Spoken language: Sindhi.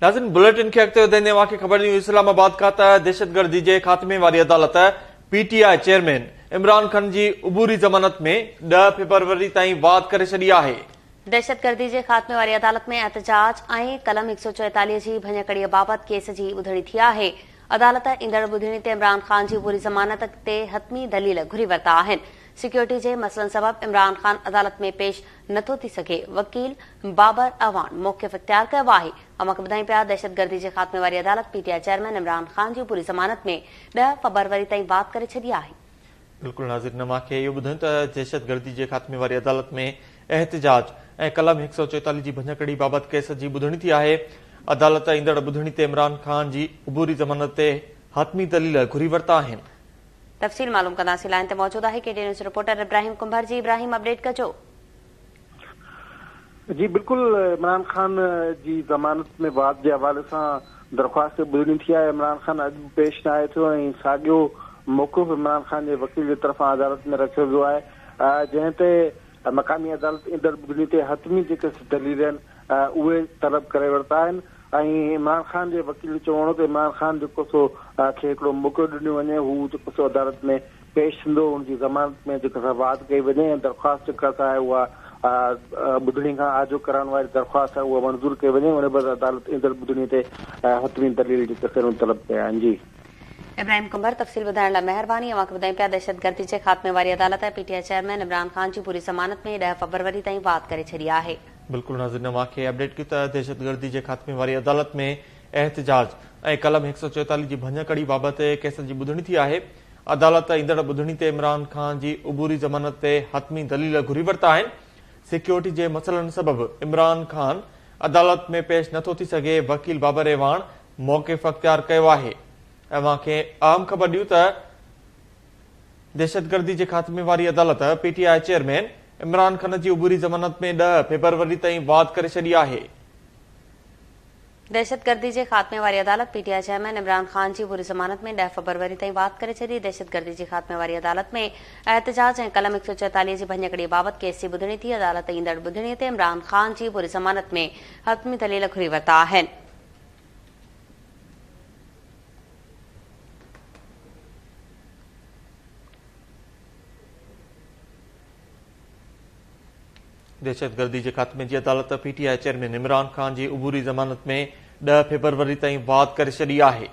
ناظرين بليٽن کي اڳتي وڌائيندي اوهان کي خبر ڏيون اسلام آباد کان ته دهشتگردي جي خاتمي واري عدالت P T I chairman Imran Khan جي عبوري ضمانت ۾ ڏهه فيبروري تائين واڌ ڪري ڇڏي آهي. دهشتگردي جي خاتمي واري عدالت ۾ احتجاج ۽ قلم 144 جي ڀڃڪڙي بابت ڪيس جي ٻڌڻي ٿي آهي. عدالت ايندڙ ٻڌڻي تي عمران خان جي عبوري ضمانت تي حتمي دليل گهري ورتا آهن. سيڪيورٽي جي مسئلن سبب عمران خان عدالت ۾ پيش نٿو ٿي سگهي، وڪيل بابر اعواڻ موقف اختيار ڪيو آهي. اوهان کي ٻڌايون پيا دهشتگردي جي خاتمي واري عدالت P T I chairman Imran Khan جي عبوري ضمانت ۾ ڏهه فبروري تائين واڌ ڪري ڇڏي آهي. بلڪل ناظرين اوهان کي اهو ٻڌايون ته دهشتگردي جي خاتمي واري عدالت ۾ احتجاج ۽ قلم 144 جي ڀڃڪڙي بابت ڪيس جي ٻڌڻي ٿي آهي. عدالت ايندڙ ٻڌڻي تي عمران خان جي عبوري ضمانت تي حتمي دليل گهري ورتا آهن. تفصيل معلوم ڪنداسين لائين تي موجود آهي K T news reporter Ibrahim Kumbhar جي ابراهيم اپڊيٽ ڪجو. جي بلڪل عمران خان جي ضمانت ۾ واڌ جي حوالي سان درخواست تي ٻڌڻي ٿي آهي عمران خان اڄ به پيش ناهي ٿيو ۽ ساڳيو موقف عمران خان جي وڪيل جي طرفان عدالت ۾ رکيو ويو آهي جنهن تي مقامي عدالت ايندڙ ٻڌڻي تي حتمي جيڪي دليل آهن اهي طلب ڪري ورتا آهن ۽ عمران خان جي وڪيل جو چوڻ هو ته عمران خان جيڪو سو کي هڪڙو موقعو ڏنو وڃي هو جيڪو سو عدالت ۾ پيش ٿيندو ان جي ضمانت ۾ جيڪا سا واڌ ڪئي وڃي ۽ درخواست جيڪا سا آهي اها ٻڌڻي کان آجو ڪرائڻ واري درخواست آهي اها منظور ڪئي وڃي ان بعد عدالت ايندڙ ٻڌڻي تي حتمي دليل جيڪا سا طلب ڪيا آهن جي. ابراهيم ڪنڀر تفصيل ٻڌائڻ لاء مهرباني اوهان کي ٻڌايون پيا دهشتگردي جي خاتمي واري عدالت P T I chairman Imran Khan جي پوري ضمانت ۾ ڏهه فبروري تائين واڌ ڪري ڇڏي آهي. بلڪل ناظرين اوهان کي اپڊيٽ ڪيون ته دهشتگردي جي خاتمي واري عدالت ۾ احتجاج ۽ قلم 144 جي ڀڃڪڙي بابت ڪيس جي ٻڌڻي ٿي آهي عدالت ايندڙ ٻڌڻي تي عمران خان جي عبوري ضمانت تي حتمي دليل گهري ورتا آهن سيڪيورٽي جي مسئلن سبب عمران خان عدالت ۾ پيش نٿو ٿي سگهي وڪيل بابر اعواڻ موقف اختيار ڪيو آهي اوهان کي اهم خبر ڏيون ته دهشتگردي جي خاتمي واري عدالت P T I chairman Imran Khan جي عبوري ضمانت ۾ ڏهه فيبروري تائين واڌ ڪري ڇڏي آهي. دهشتگردي جي خاتمي واري عدالت P T I chairman Imran Khan جي عبوري ضمانت ۾ ڏهه فبروري تائين واڌ ڪري ڇڏي. دهشتگردي جي خاتمي واري عدالت ۾ احتجاج ۽ قلم 144 جي ڀڃڪڙي بابت ڪيس جي ٻڌڻي ٿي. عدالت ايندڙ ٻڌڻي تي عمران خان جي عبوري ضمانت ۾ حتمي دليل گهري ورتا آهن. دهشتگردي جي خاتمي جي عدالت P T I chairman Imran Khan جي عبوري ضمانت ۾ ڏهه فيبروري تائين واڌ ڪري ڇڏي آهي.